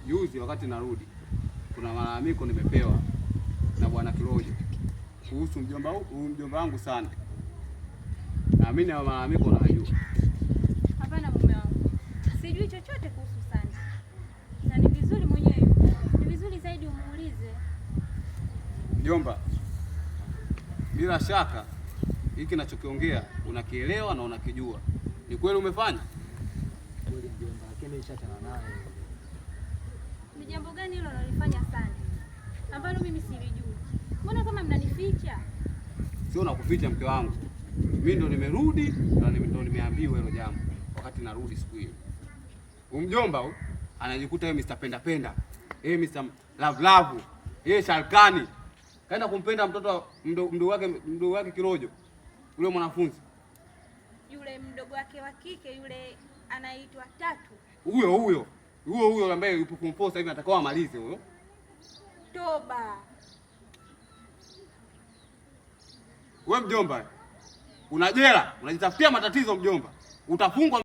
Juzi wakati narudi, kuna malalamiko nimepewa na bwana Kirojo kuhusu mjomba huyu, mjomba wangu sana. Naamini hayo malalamiko unayajua. Hapana mume wangu, sijui chochote kuhusu Sandi, na ni vizuri mwenyewe, ni vizuri zaidi umuulize. Mjomba, bila shaka hiki ninachokiongea unakielewa na unakijua. Ni kweli umefanya? Kweli mjomba, lakini mimi nishachana naye. Ni jambo gani hilo analifanya Sandi ambalo mimi silijui? Mbona kama mnanificha? Sio nakuficha mke wangu, mimi ndo nimerudi na ndo nimeambiwa hilo jambo wakati narudi siku hiyo. Umjomba huyu anajikuta yeye Mr. Penda Penda, yeye Mr. Love Love, yeye Sharkani kaenda kumpenda mtoto mdogo wake Kirojo, yule mwanafunzi. Yule mdogo wake wa kike yule anaitwa Tatu. Huyo huyo huyo huyo ambaye yupo form 4 sasa hivi anatakiwa amalize huyo. Toba. Wewe mjomba, una jela, unajitafutia matatizo mjomba, utafungwa.